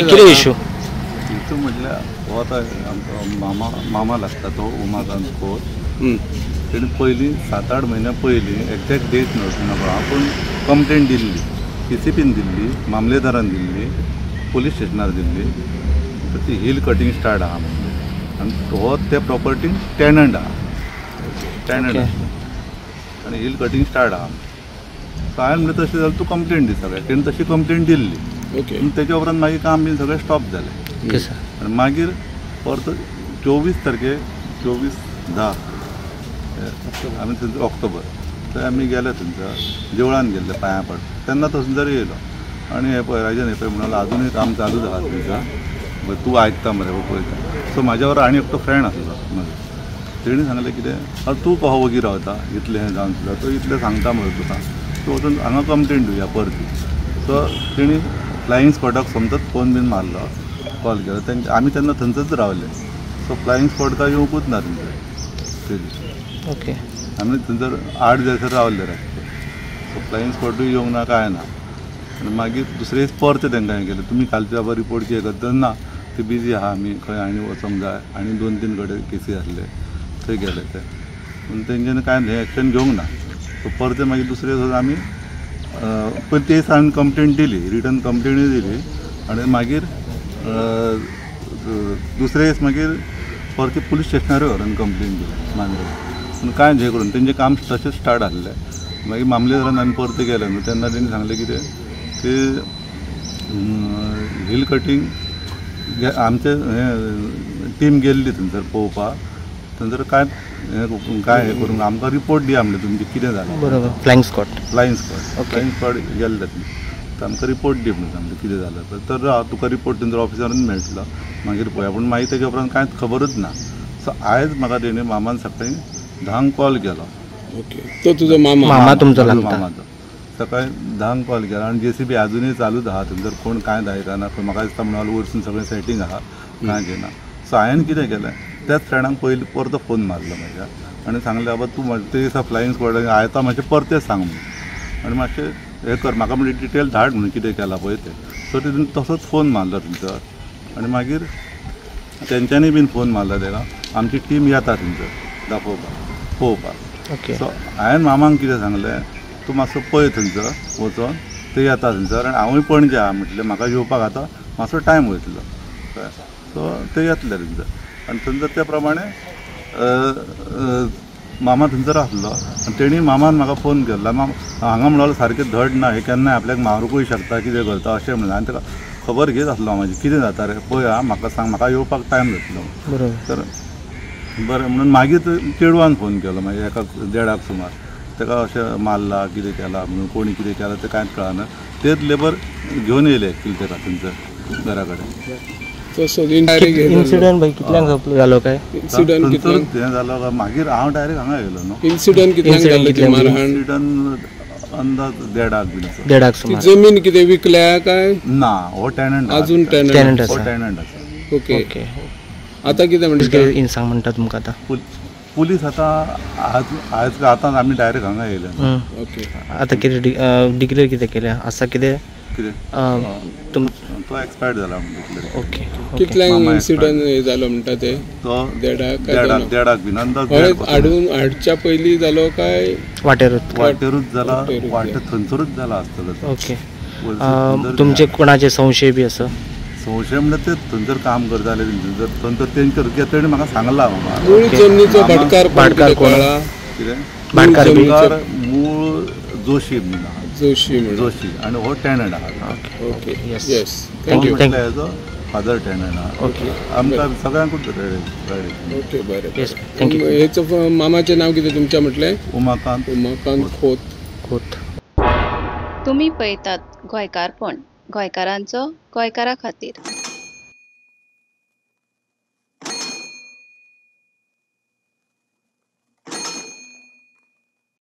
कितें issue? Issue म्हटल्यार हो आतां आमचो मामा मामा लागता तो उमाकांत खोत. तेणी पयलीं 7-8 म्हयन्या पयलीं एक्झॅक्ट डेट नाका पूण कंप्लेन दिल्ली, पी.सी.पीन दिल्ली, मामलेदारान दिल्ली, पोलीस स्टेशनार दिल्ली. तर ती हिल कटिंग स्टार्ट आहा म्हणजे आनी हो त्या प्रॉपर्टीन टेनंट आहा, टेनंट आसलो आनी हिल कटिंग स्टार्ट आहा. सो हांवें म्हणलें तशें जाल्यार तूं कंप्लेन दी सगळ्याक. तेणी तशी कंप्लेन दिल्ली. ओके. तेच्या उपरांत मागीर काम बीन सगळें स्टॉप जालें. Okay sir. आनी मागीर परत 24 तारखेक 24/10 आमी थंयसर ऑक्टोबर थंय आमी गेले, थंयसर देवळान गेल्ले पांयां पड. तेन्ना तो थंयसर येयलो आनी हें पळय राजन हें पळय म्हणून आजुनूय काम चालूच आहा थंयसर, तूं आयकता मरे पळयता. सो म्हाज्या बरोबर आनी एकटो फ्रेंड आसलो म्हजो, तेणी सांगलें कितें आरे तूं कसो वगी रावता इतलें हें जावन सुद्दां, तो इतलें सांगता मरे तुका, तूं वचून हांगा कंप्लेन दिवया परती. सो तेणी फ्लायींग स्क्वॉडाक समजत फोन बीन मारलो, कॉल केलो. तेंचे आमी तेन्ना थंयसरच रावले. सो फ्लायींग स्क्वॉड काय येवंकूच ना थंयसर ते दिसा. ओके. आमी थंयसर 8 जायसर रावले रातचे. सो फ्लायींग स्क्वॉडूय येवंक ना कांय ना. आनी मागीर दुसरे दीस परते तेंकां हें केलें, तुमी कालचे बाबा रिपोर्ट कितें करता ना, ते बिजी आहा आमी खंय आनी वचोंक जाय आनी 2-3 कडेन केसी आसले थंय गेले ते. पूण तेंच्यांनी कांय हें एक्शन घेवंक ना. सो परते मागीर दुसरे दीस आमी पयलीं ते दिसा आमी कंप्लेन दिली, रिटर्न कंप्लेनूय दिली. आनी मागीर दुसरे दीस मागीर परते पुलीस स्टेशनारूय व्हरून कंप्लेन दिली मांद्रे. पूण कांय हें करून तेंचें काम तशेंच स्टार्ट आसलें. मागीर मामलेदारान आमी परते गेले न्हू तेन्ना तेणी सांगलें कितें की हिल कटींग आमचे हें टीम गेल्ली थंयसर पळोवपाक, थंयसर कांय काय हें करूंक आमकां रिपोर्ट दिया म्हणलें तुमचें कितें जालें. बरोबर. Flying squad. Flying squad, flying squad गेल्ले तर आमकां रिपोर्ट दी म्हणून सांगलें कितें जालें. तर तुका रिपोर्ट थंयसर ऑफिसरान मेळटलो मागीर पळोवया. पूण मागीर तेच्या उपरांत कांयच खबरूच ना. सो आयज म्हाका तेणी मामान सकाळीं 10 कॉल केलो. ओके. तो तुजो मामा? मामा तुमचो लागता. मामाचो सकाळीं 10 कॉल केलो आनी जे.सी.बी आजुनूय चालूच आहा थंयसर, कोण कांय आयकना. म्हाका दिसता म्हणून वयरसून सगळें सेटींग आहा, कांय घेना. सो हांवें कितें केलें, त्याच फ्रेंडाक पयलीं परतो फोन मारलो म्हाज्या आनी सांगलें बाबा तूं ते दिसा फ्लायींग स्क्वॉडाक आयता मातशें परतें सांग म्हणून आनी मातशें हें कर म्हाका म्हणजे डिटेल धाड म्हणून कितें केलां पळय तें. सो तितून तसोच फोन मारलो थंयसर आनी मागीर तेंच्यांनी बीन फोन मारलो तेका, आमची टीम येता थंयसर दाखोवपाक पळोवपाक. ओके. सो हांवें मामाक कितें सांगलें, तूं मातसो पळय थंयसर वचोन, ते येता थंयसर आनी हांवूय पणजे आहा म्हटलें म्हाका येवपाक आतां मातसो टायम वयतलो. सो ते येतले थंयसर आनी थंयसर त्या प्रमाणे मामा थंयसर आसलो आनी तेणी मामान म्हाका फोन केल्लो, मामा हांगा म्हणलो सारकें धड ना, हें केन्नाय आपल्याक मारूंकूय शकता कितें करता अशें म्हणलें. आनी ताका खबर घेत आसलो माजी कितें जाता रे पळय आं म्हाका सांग, म्हाका येवपाक टायम जातलो. बरोबर. तर बरें म्हणून मागीर चेडवान फोन केलो मागीर एका 1:30 सुमार, ताका अशें मारला कितें केलां म्हणून कोणी कितें केलां तें कांयच कळना. तेच लेबर घेवन येयले एक्चुअली ताका थंयसर घरा कडेन. इन्सिडंट भाई कितल्यांक जालो काय? इन्सिडंट थंयसरूच हें जालो. मागीर हांव डायरेक्ट हांगा येयलो न्हू. इन्सिडंट कितल्यांक जालो? मारहाण इन्सिडंट अंदाज 1:30 बीन. 1:30 सुमार. जमीन कितें विकल्या काय ना? हो टेनंट अजून टेनंट आसा. हो टेनंट आसा. ओके. आतां कितें म्हणटा सांग म्हणटा तुमकां आतां पुलीस आतां आज आयज आतां आमी डायरेक्ट हांगा येयले. ओके. आतां कितें डिक्लेर कितें केलें आसा कितें? कितें तो एक्सपायर्ड जाला म्हणटा. ओके. कितल्यांक इन्सिडंट जालो म्हणटा ते? तो 1:30 1:30 बीन अंदाज. हाडून हाडच्या पयलीं जालो काय वाटेरूच? वाटेरूच जाला, वाटे थंयसरूच जाला आसतलो. ओके. तुमचे कोणाचे संशय बी आसा? संशय म्हणल्यार ते थंयसर काम करताले थंयसर थंयसर तेंचे तेणी म्हाका सांगलां मामा. मूळ जमनीचो भाटकार भाटकार कोण? कितें भाटकार मूळ जोशी म्हणून. जोशी जोशी आनी हो टेनंट आहा. Okay. Yes. Thank you. हेजो फादर टेनंट आहा. ओके. आमकां सगळ्यांकूच. ओके बरें. Yes thank you. हेचो मामाचें नांव कितें तुमच्या म्हटलें? उमाकांत. उमाकांत खोत. खोत. तुमी पळयतात गोंयकारपण, गोंयकारांचो गोंयकारा खातीर.